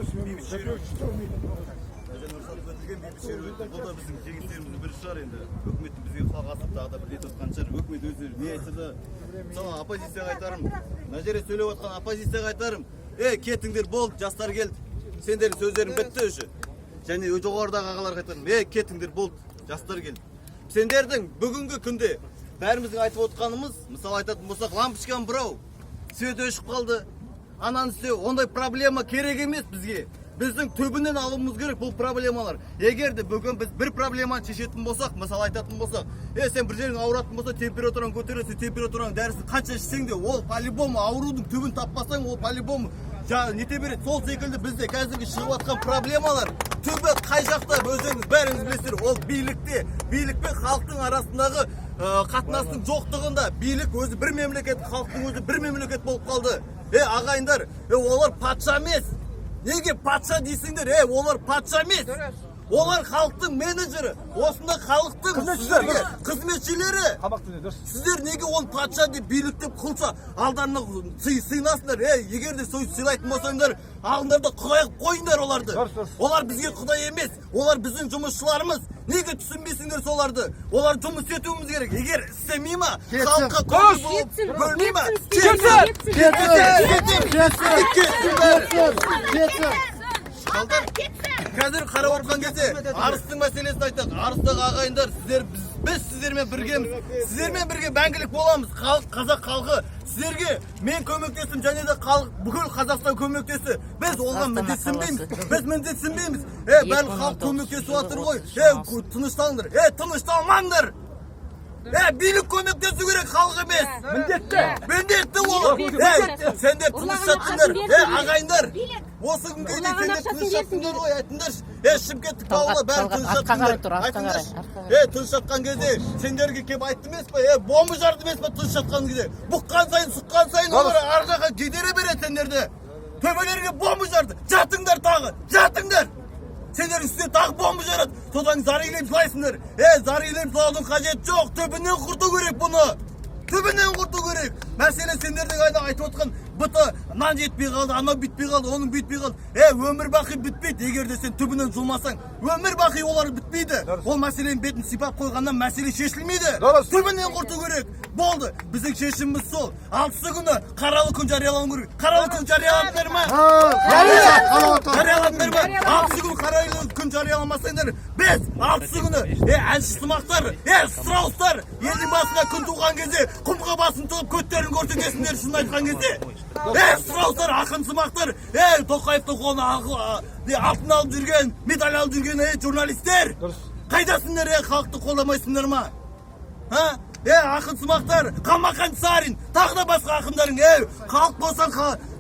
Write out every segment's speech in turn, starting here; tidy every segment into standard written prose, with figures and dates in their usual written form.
Бейбіт шеру. Және рұқсат етілген бейбіт шеру өтті. Бұл да біздің жеңістеріміздің бірі шығар енді. Үкіметтің бізге құлақ асып, тағы да бір рет отқан шығар. Үкімет өздері не айтса да, мысалы, оппозицияға айтарым, мына жерде сөйлеп отқан оппозицияға айтарым: ей, кетіңдер, болды, жастар келді, сендердің сөздерің бітті уже. Және жоғарыдағы ағаларға айтарым: ей, кетіңдер, болды, жастар келді. Сендердің бүгінгі күнде бәріміздің айтып отқанымыз, мысалы, айтатын болсақ, лампочканы бұрау, свет өшіп қалды, ананы істеу, ондай проблема керек емес бізге. Біздің түбінен алуымыз керек бұл проблемалар. Егер де бүгін біз бір проблеманы шешетін болсақ, мысалы, айтатын болсақ, е, сен бір жерің ауыратын болса, температураң көтерілсе, температураның дәрісін қанша ішсең де, ол по любому аурудың түбін таппасаң, ол по любому нете береді. Сол секілді бізде қазіргі шығып жатқан проблемалар түбі қай жақта, өздеріңіз бәріңіз білесіздер, ол билікте. Билік пен халықтың арасындағы қатынастың жоқтығында. Билік өзі бір мемлекет, халықтың өзі бір мемлекет болып қалды. Е, ағайындар, е, олар патша емес. Неге патша дейсіңдер? Е, олар патша емес, олар халықтың менеджері, осында халықтың Қызметшілер. сіздерге қызметшілері. Сіздер неге оны патша деп, билік деп, құлса алдарына сыйынасыңдар? Ей, егер де сол сыйлайтын болсаңдар, алыңдар да құдай қылып қойыңдар оларды. Дұрыс, дұрыс. Олар бізге құдай емес, олар біздің жұмысшыларымыз. Неге түсінбейсіңдер соларды? Олар жұмыс етуіміз керек. Егер істемей ма, Кетсін. халыққа көңіл болып Кетсін. бөлмей ма? Кетсін. Кетсін. Кетсін. Кетсін бәрі. Кетсін. Балдар, қазір қарап отқан кезде Арыстың мәселесін айтайық. Арыстағы ағайындар, сіздер, біз сіздермен біргеміз, сіздермен бірге мәңгілік боламыз. Халық, қазақ халқы, сіздерге мен көмектестім және де халық, бүкіл Қазақстан көмектесті. Біз оған міндетсінбейміз, біз міндетсінбейміз. Е, барлық халық көмектесіп жатыр ғой, е, тынышталыңдар, е, тынышталмаңдар. Е, билік көмектесу керек, халық емес. Міндетті. Міндетті ол. Е, сендер тыныш жаттыңдар. Е, ағайындар, осы күнге дейін Ұрлаған сендер ақшасын тыныш берсін. жаттыңдар ғой, айтыңдаршы. Е, шымкенттік бауырлар, бәрі Талғат, тыныш артқа жаттыңдар. қарай тұр, артқа қарай, Айтыңдаршы. артқа қарай. Е, тыныш жатқан кезде сендерге келіп айтты емес па? Е, бомба жарды емес па тыныш жатқан кезде? Бұққан сайын, сұққан сайын олар ар жаққа жедере береді сендерді. Төбелерге бомба жарды. Жатыңдар тағы, жатыңдар. Сендердің үстіне тағы бомба жарады. Содан зар илеп жылайсыңдар. Е, зар илеп жылаудың қажеті жоқ. Түбінен құрту керек бұны. Түбінен құрту керек. Мәселе сендердің айда айтып отқан БТ нан жетпей қалды, анау бүйтпей қалды, оның бүйтпей қалды. Е, өмір бақи бітпейді. Егер де сен түбінен жұлмасаң, өмір бақи олар бітпейді. Ол мәселенің бетін сипап қойғаннан мәселе шешілмейді. Дұрыс. Түбінен құрту керек. Болды. Біздің шешіміміз сол. 6-сы күні қаралы күн жариялану керек. Қаралы күн жарияладыңдар ма? Жарияладыңдар ма? 6-сы күн қаралы күн жарияламасаңдар, біз 6-сы күні, е, әнші сымақтар, е, страустар, елдің басына күн туған кезде құмға басын тығып, көттерін көрсетесіңдер, шынын айтқан кезде. Е, страустар, ақын сымақтар, е, Тоқаевтың қолына алтын алып жүрген, медаль алып жүрген, е, журналистер. Қайдасыңдар, е, халықты қолдамайсыңдар ма? А? Е, ақын сымақтар, Қалмақан Сарин, тағы да басқа ақындарың, е, халық болсаң,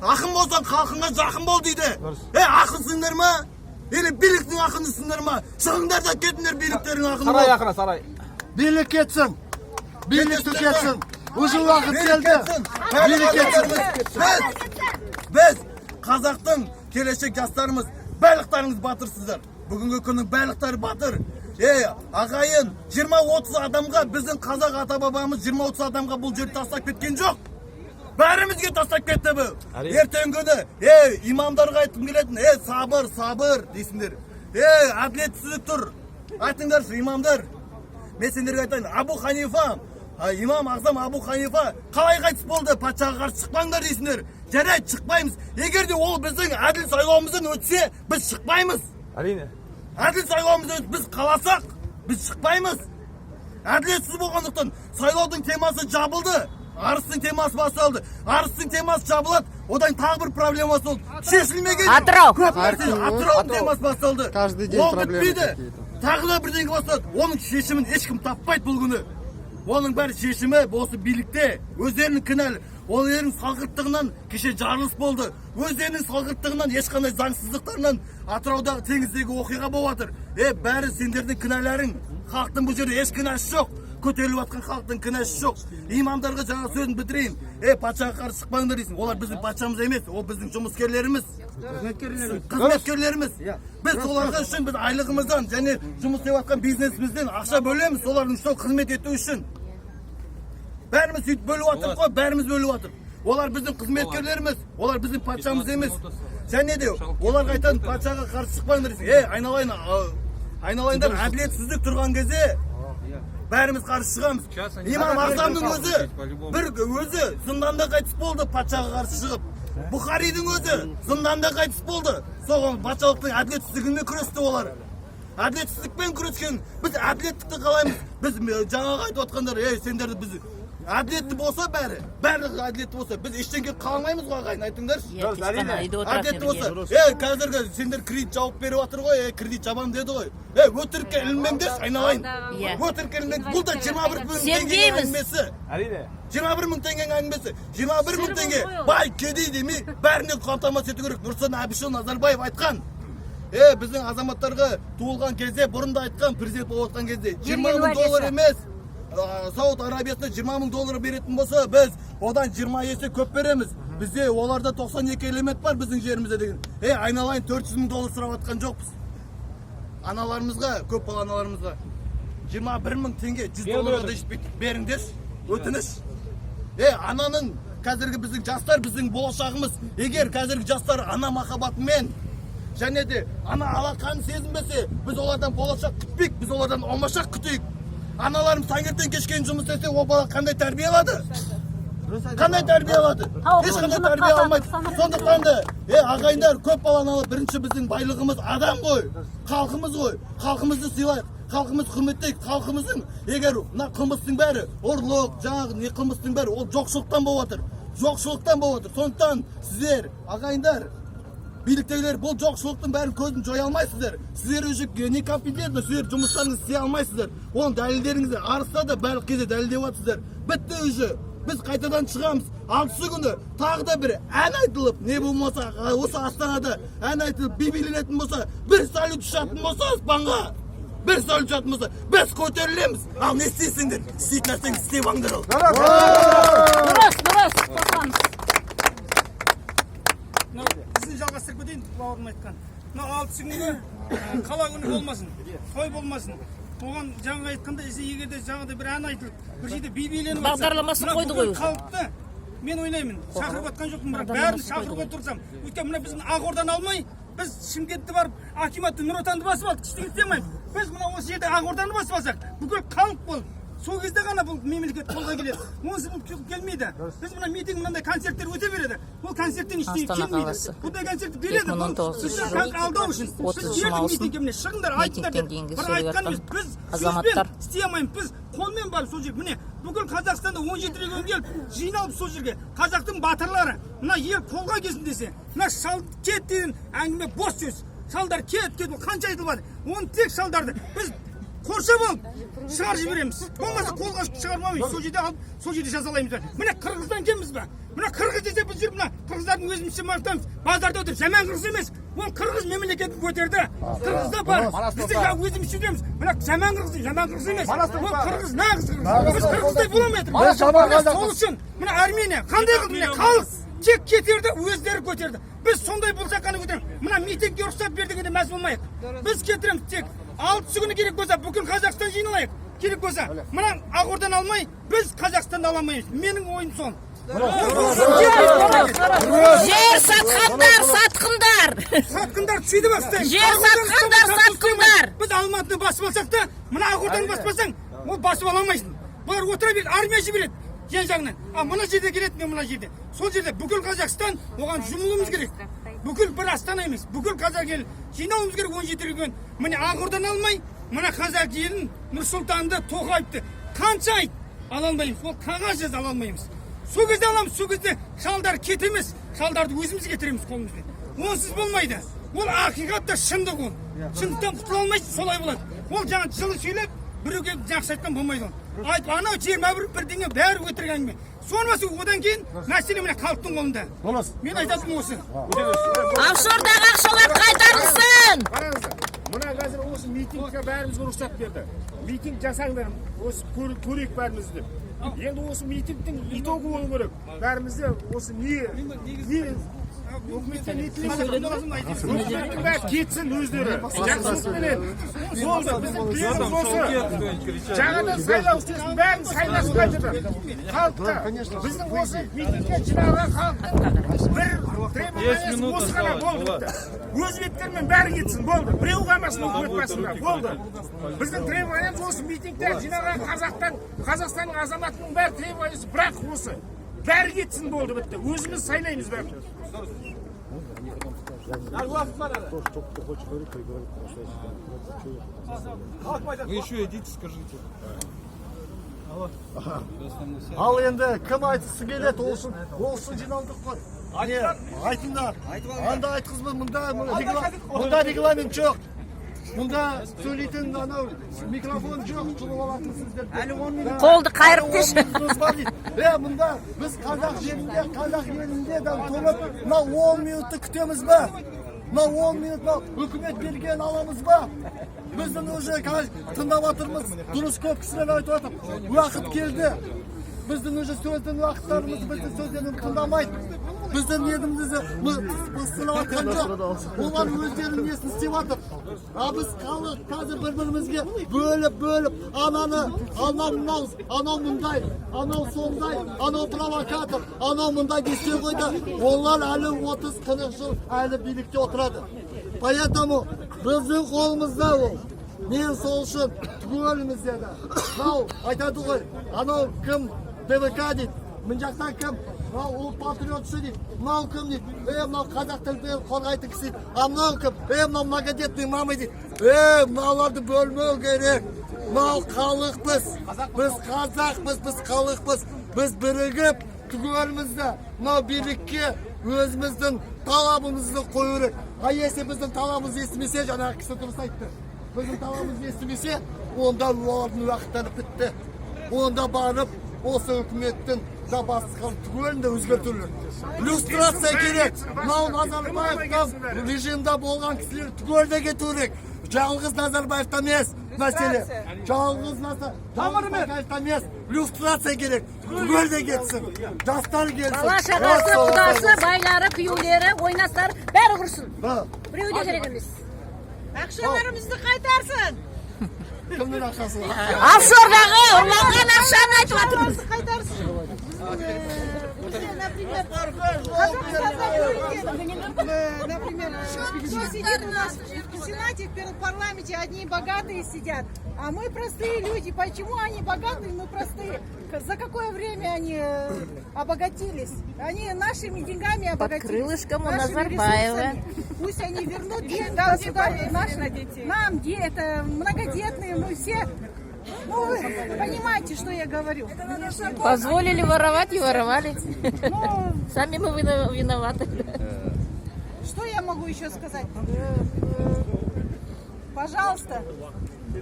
ақын болсаң, халқыңа жақын бол дейді. Е, ақынсыңдар ма? Или биліктің ақынысыңдар ма? Шығыңдар да кетіңдер биліктердің ақыны Сарай болып. ақыны, сарай. Билік кетсін. Билік кетсін. Уже уақыт Билік келді. кетсін. Билік кетсін. Біз қазақтың келешек жастарымыз, барлықтарыңыз батырсыздар. Бүгінгі күннің барлықтары батыр. Ей, ағайын, 20-30 адамға біздің қазақ ата бабамыз 20-30 адамға бұл жерді тастап кеткен жоқ. Бәрімізге тастап кетті бұл. Ертеңгі күні, ей, имамдарға айтқым келетін, ей, сабыр, сабыр дейсіңдер. Ей, әділетсіздік тұр. Айтыңдаршы, имамдар. Мен сендерге айтайын, Абу Ханифа, имам ағзам Абу Ханифа қалай қайтыс болды? Патшаға қарсы шықпаңдар дейсіңдер. Жарайды, шықпаймыз. Егер де ол біздің әділ сайлауымыздан өтсе, біз шықпаймыз. Әрине. Әділ сайлауымыздан өтіп, біз қаласақ, біз шықпаймыз. Әділетсіз болғандықтан сайлаудың темасы жабылды. Арыстың темасы басталды. Арыстың темасы жабылады. Одан тағы бір проблемасы болды. Шешілмеген. Атырау. Көп нәрсе. Атыраудың темасы басталды. Каждый день Ол проблемы бітпейді. какие-то. Тағы да бірдеңе басталады. Оның шешімін ешкім таппайды бұл күні. Оның бәрі шешімі осы билікте. Өздерінің кінәлі. Олардың салғырттығынан кеше жарылыс болды. Өздерінің салғырттығынан, ешқандай заңсыздықтарынан Атыраудағы теңіздегі оқиға болып жатыр. Е, бәрі сендердің кінәларың. Халықтың бұл жерде еш кінәсі жоқ. Көтеріліп жатқан халықтың кінәсі жоқ. Имамдарға жаңа сөзін бітірейін. Е, патшаға қарсы шықпаңдар дейсің. Олар біздің патшамыз емес, ол біздің жұмыскерлеріміз, қызметкерлеріміз. Біз соларға үшін, біз айлығымыздан және жұмыс істеп жатқан бизнесімізден ақша бөлеміз солардың сол қызмет ету үшін. Бәріміз сөйтіп бөліп жатырмық қой, бәріміз бөліп жатырмық. Олар біздің қызметкерлеріміз, олар біздің патшамыз емес. Және де оларға айтатын: патшаға қарсы шықпаңдар десең, ей, айналайын, айналайындар, әділетсіздік тұрған кезде бәріміз қарсы шығамыз. Имам Ағзамның өзі бір өзі зынданда қайтыс болды патшаға қарсы шығып. Бұхаридің өзі зынданда қайтыс болды. Соған патшалықтың әділетсіздігімен күресті олар. Әділетсіздікпен күрескен. Біз әділеттікті қалаймыз. Біз жаңағы айтып отқандар, ей, сендерді, біз әділетті болса, бәрі, барлығы әділетті болса, біз ештеңе қаламаймыз ғой, ағайын, айтыңдаршы. Иә, тек қана үйде отыратын Әділетті едік, иә. болса, ей, қазіргі сендер кредит жауып беріп жатыр ғой, ей, кредит жабамын деді ғой. Ей, өтірікке ілінбеңдерші, айналайын. Өтірікке ілінбеңдер. Бұл да 21 мың теңгенің Сенбейміз. әңгімесі. Әрине. 21 мың теңгенің әңгімесі. 21 мың теңге бай, кедей демей, бәріне қамтамасыз ету керек. Нұрсұлтан Әбішұлы Назарбаев айтқан. Е, біздің азаматтарға туылған кезде, бұрын да айтқан, президент болып жатқан кезде, 20 мың доллар емес, Сауд Арабиясында 20 мың доллар беретін болса, біз одан 20 есе көп береміз. Бізде оларда 92 элемент бар біздің жерімізде деген. Е, айналайын, 400 мың доллар сұрап жатқан жоқпыз. Аналарымызға, көп бала аналарымызға 21 мың теңге, 100 долларға да жетпейді. Беріңдерші, өтініш. Е, ананың, қазіргі біздің жастар, біздің болашағымыз. Егер қазіргі жастар ана махаббатымен және де ана алақанын сезінбесе, біз олардан болашақ күтпейік, біз олардан оңашақ күтейік. Аналарымыз таңертең кешке дейін жұмыс істесе, ол бала қандай тәрбие алады? Қандай тәрбие алады? Ешқандай тәрбие алмайды. Сондықтан да, е, ағайындар, көп баланы алып, бірінші біздің байлығымыз адам ғой, халқымыз ғой. Халқымызды сыйлайық, халқымызды құрметтейік. Халқымыздың, егер мына қылмыстың бәрі, ұрлық, жаңағы не, қылмыстың бәрі ол жоқшылықтан болып жатыр. Жоқшылықтан болып жатыр. Сондықтан сіздер, ағайындар, биліктегілер, бұл жоқшылықтың бәрін көзін жоя алмайсыздар. Сіздер уже некомпетентный, сіздер жұмыстарыңызды істей алмайсыздар. Оның дәлелдеріңізді арыста да барлық кезде дәлелдеп жатсыздар. Бітті уже. Біз қайтадан шығамыз. 6-сы күні тағы да бір ән айтылып, не болмаса осы Астанада ән айтылып, би биленетін болса, бір салют ұшатын болса аспанға, бір салют ұшатын болса, біз көтерілеміз. Ал не істейсіңдер? Істейтін нәрсеңді істеп алыңдар ал. Дұрыс, дұрыс, қосыламыз. Мынау ізін жалғастырып кетейін бауырым айтқан. Мынау 6-сы күнгі қала күні болмасын, той болмасын, оған жаңа айтқандай, егер де жаңағыдай бір ән айтылып, бір жерде би биленіп жатса, Бағдарламасын мына қойды ғой бүкіл өзі. Халықты мен ойлаймын, шақырып жатқан жоқпын, бірақ бәрін Бағдарламасын шақыруға қойды ғой. тырысамын. Өйткені мына біздің Ақорданы алмай, біз Шымкентті барып, акиматты, Нұр Отанды басып алдық, ештеңе істей алмаймыз. Біз мына осы жерде Ақорданы басып алсақ, бүкіл халық болып, сол кезде ғана бұл мемлекет қолға келеді. Онсыз бұл келмейді. Біз мына митинг, мынандай концерттер өте береді, ол концерттен ештеңе Астана келмейді. қаласы. Бұндай концерт береді, бұл 2019 бізді жыл халық алдау үшін. Біз 30 бердік маусым митингке, міне, шығыңдар, айтыңдар митингтен деп. кейінгі Бірақ сөйлеп айтқан емес, жатқан біз азаматтар. сөзбен істей алмаймыз, біз қолмен барып сол жерге, міне, бүкіл Қазақстанда 17 регион келіп жиналып, сол жерге қазақтың батырлары, мына ел қолға келсін десе, мына шал кет деген әңгіме бос сөз. Шалдар кет, кет, ол қанша айтылып жатыр. Оны тек шалдарды біз қоршап алып шығарып жібереміз, болмаса қолға шығармаймыз, сол жерде алып, сол жерде жазалаймыз. Міне, қырғыздан кембіз ба? Мына қырғыз десе, біз жүріп мына қырғыздардың өзімізше мақтанамыз, базарда отырып. Жаман қырғыз емес ол, қырғыз мемлекетін көтерді, қырғызда бар. Біз де өзімізше жүреміз. Мына жаман қырғыз, жаман қырғыз емес ол, қырғыз нағыз қырғыз. Біз қырғыздай бола алмай жатырмыз. Сол үшін мына Армения қандай қылды? Міне, халық тек кетерді, өздері көтерді. Біз сондай болсақ қана көтереміз. Мына митингке рұқсат бер дегенде мәз болмайық. Біз кетіреміз тек 6-сы күні, керек болса, бүкіл Қазақстан жиналайық, керек болса. Мына Ақорданы алмай, біз Қазақстанды ала алмаймыз. Менің ойым сол. Жер сатқандар, сатқындар! Сатқындар сөйтіп бастаймыз. Жер сатқандар, сатқындар! Біз Алматыны басып алсақ та, мына Ақорданы баспасаң, ол басып ала алмайсың. Бұлар отыра береді, армия жібереді жан жағынан. А мына жерде келеді, мен мына жерде, сол жерде бүкіл Қазақстан оған жұмылуымыз керек. Бүкіл бір Астана емес, бүкіл қазақ елі жиналуымыз керек, 17 регион. Міне, Ақорданы алмай, мына қазақ елін, Нұр Сұлтанды, Тоқаевты қанша айт, ала алмаймыз. Ол қағаз жаз, ала алмаймыз. Сол кезде аламыз. Сол кезде шалдар кет емес, шалдарды өзіміз кетіреміз қолымызбен. Онсыз болмайды. Ол ақиқат та, шындық. Ол шындықтан құтыла алмайсың, солай болады. Ол жаңа жылы сөйлеп, біреуге жақсы айтқан болмайды. Ол айтып, анау 21 бірдеңе, бәрі өтірік әңгіме. Сонысы одан кейін мәселе міне халықтың қолында. Мен айтатыным осы. Офшордағы ақшалар қайтарылсын! Қараңыздар, мына қазір осы митингке бәрімізге рұқсат берді, митинг жасаңдар, осы көрейік бәріміз деп. Енді осы митингтің итогы болу керек бәрімізде осы не не Үкіметтен не тілейміз? Үкіметтің бәрі кетсін өздері. Жақсылықпенен. Болды, біздің тілегіміз осы. Жаңадан сайлау істесін, бәрін сайласын қайтадан. Халыққа. Біздің осы митингке жиналған халықтың бір требованиесі осы ғана, болды, бітті. Өз беттерімен бәрі кетсін, болды. Біреу қалмасын үкімет басында, болды. Біздің требованиеміз осы, митингте жиналған қазақтан, Қазақстанның азаматының бәрі требованиесі бірақ осы. Бәрі кетсін, болды, бітті. Өзіміз сайлаймыз бәрін. Әлі уақыт бар әлі. Вы еще идите, скажите. Ал енді кім айтқысы келеді? Ол үшін жиналдық қой. Не, айтыңдар. Анда айтқызба, мында регламент жоқ. Мұнда сөйлейтін анау микрофон жоқ, жұлып алатын сіздер. Әлі 10 минут. Қолды қайырып деші. Минутымыз бар дейді. Е, мұнда біз қазақ жерінде, қазақ елінде да тұрып, мына 10 минутты күтеміз ба? Мына 10 минут, мынау үкімет берген аламыз ба? Біздің уже қазір тыңдап жатырмыз, дұрыс, көп кісілер айтып жатыр. Уақыт келді. Біздің уже сөздің уақыттарымыз, біздің сөздерін тыңдамайды. Біздің елімізді сынап жатқан жоқ. Олар өздерінің несін істеп жатыр. А біз, халық, қазір бір бірімізге бөліп бөліп, ананы, анау мынау, анау мындай, анау сондай, анау провокатор, анау мындай десе қойды. Олар әлі 30-40 жыл әлі билікте отырады. Поэтому біздің қолымызда ол. Мен сол үшін түгелімізде де. Мынау айтады ғой, анау кім, ДВК дейді, мына жақта кім, мынау ұлт патриотшы дейді, мынау кім дейді, е, мынау қазақ тілін қорғайтын кісі дейді, а мынау кім, е, мынау многодетный мама дейді. Е, мыналарды бөлмеу керек. Мынау халықпыз, біз қазақпыз, біз халықпыз, біз бірігіп түгелімізді мынау билікке өзіміздің талабымызды қою керек. А если біздің талабымыз естімесе, жаңағы кісі дұрыс айтты, біздің талабымыз естімесе, онда олардың уақыттары бітті. Онда барып осы үкіметтің да бастығын түгелін де өзгерту керек, люстрация керек. Мынау Назарбаевтан режимда болған кісілер түгел де кету керек. Жалғыз Назарбаевта емес мәселе, жалғыз Назарбаевта емес, люстрация керек, түгел де кетсін, жастар келсін. Бала шағасы, Вот сол. құдасы, байлары, күйеулері, ойнастары, бәрі құрсын. Да. Біреу де керек емес. Ақшаларымызды қайтарсын. Кімнің ақшасы? Офшордағы ұрланған ақшаны айтып жатырмыз. Ақшаларымызды қайтарсын. Бізде, например, Қазақстанда бөлінген, например, кто сидит у нас в Сенате, в парламенте, одни богатые сидят, а мы простые люди. Почему они богатые, мы простые? За какое время они обогатились? Они нашими деньгами обогатились. Крылышком у Нашими Назарбаева. Ресурсами. Пусть они вернут деньги государству, наши, нам, это многодетные, мы все. Ну, вы понимаете, что я говорю. Позволили воровать и воровали. Ну, Сами мы виноваты. Что я могу еще сказать? Пожалуйста,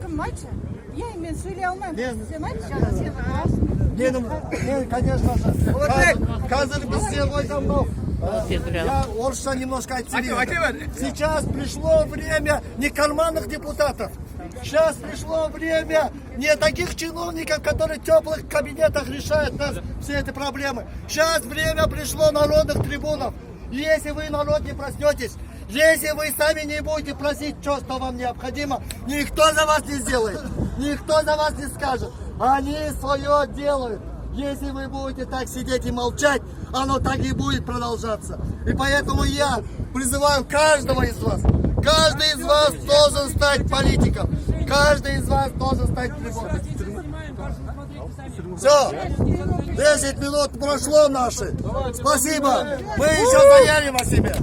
кім, айтшы? Я мен сөйлей алмаймын. Сен айтшы, жаңа сен Менің, мен, конечно же, қазір бізде ғой там мынау, я орысша немножко айтып жіберейін. Сейчас пришло время не карманных депутатов. Сейчас пришло время не таких чиновников, которые в теплых кабинетах решают нас все эти проблемы. Сейчас время пришло народных трибунов. Если вы, народ, не проснетесь, если вы сами не будете просить то, что вам необходимо, никто за вас не сделает, никто за вас не скажет. Они свое делают. Если вы будете так сидеть и молчать, оно так и будет продолжаться. И поэтому я призываю каждого из вас. Каждый из вас должен стать политиком. Каждый из вас должен стать трибуном. Все, 10 минут прошло наши. Спасибо. Мы еще заявим о себе.